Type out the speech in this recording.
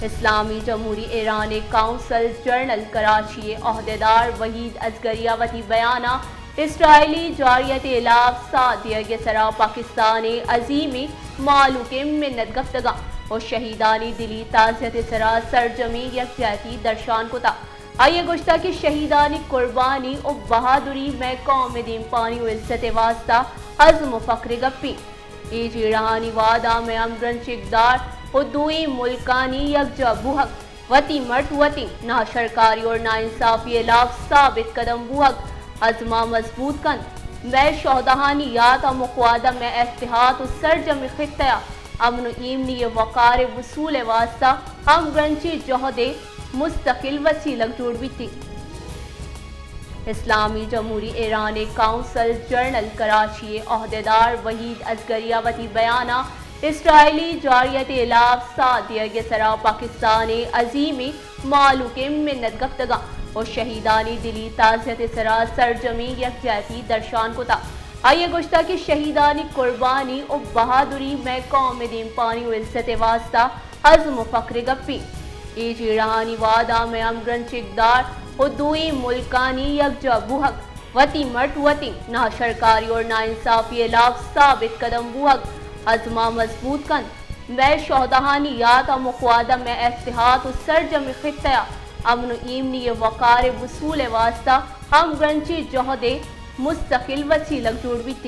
اسلامی جمہوری ایران ءِ قونصل جنرل کراچی ءِ عہدیدار وحید اصغری ءَ وتی بیان ءَ اسرائیلی جارحیت ءِ ہلاپ ساہ دیگ ءِ سرا پاکستان ءِ عظیمیں مہلوک ءِ منت گپتگ ءُ شہیدانی دلی تعزیت ءِ سرا سرجمیں یکجہتی درشان کتگ۔ آئی ءَ گوشتگ کہ شہیدانی قربانی ءُ بہادری مئے قوم ءِ دیمپانی ءُ عزت ءِ واستہ عزم ءُ فخر ءِ گپے۔ اے جیڑہانی وہد ءَ مئے ہمگرنچ اقدار ءُ دوئیں ملکانی یکجاہ بوہگ، وتی مٹ وتی ناشرکاری ءُ ناانصافی ءِ ہلاپ ثابت قدم بوہگ، عزم ءَ مضبوط کنت۔ مئے شہداہانی یات ءَ مکواد ءَ مئے اتحاد ءُ سرجمیں خطہ ءَ امن ءُ ایمنی ءِ وقار ءِ وصول ءِ واستہ ہمگرنچیں جہد ءِ مستقل وسیلگ جوڑ بیت۔ اسلامی جمہوری ایران ءِ قونصل جنرل کراچی ءِ عہدیدار وحید اصغری ءَ وتی بیان ءَ اسرائیلی جارحیت ءِ ہلاپ ساہ دیگ ءِ سرا پاکستان ءِ عظیمیں مہلوک ءِ منت گپتگ ءُ شہیدانی دلی تعزیت ءِ سرا سرجمیں یکجہتی درشان کتگ۔ آئی ءَ گوشتگ کہ شہیدانی قربانی ءُ بہادری مئے قوم ءِ دیمپانی ءُ عزت ءِ واستہ عزم ءُ فخر ءِ گپے۔ اے جیڑہانی وہد ءَ مئے ہمگرنچ اقدار ءُ دوئیں ملکانی یکجاہ بوہگ، وتی مٹ وتی ناشرکاری ءُ ناانصافی ءِ ہلاپ ثابت قدم بوہگ، عزم ءَ مضبوط کنت۔ مئے شہداہانی یات ءَ مکواد ءَ مئے اتحاد ءُ سرجمیں خطہ ءَ امن ءُ ایمنی ءِ وقار ءِ وصول ءِ واستہ ہمگرنچیں جہد ءِ مستقل وسیلگ جوڑ بیت۔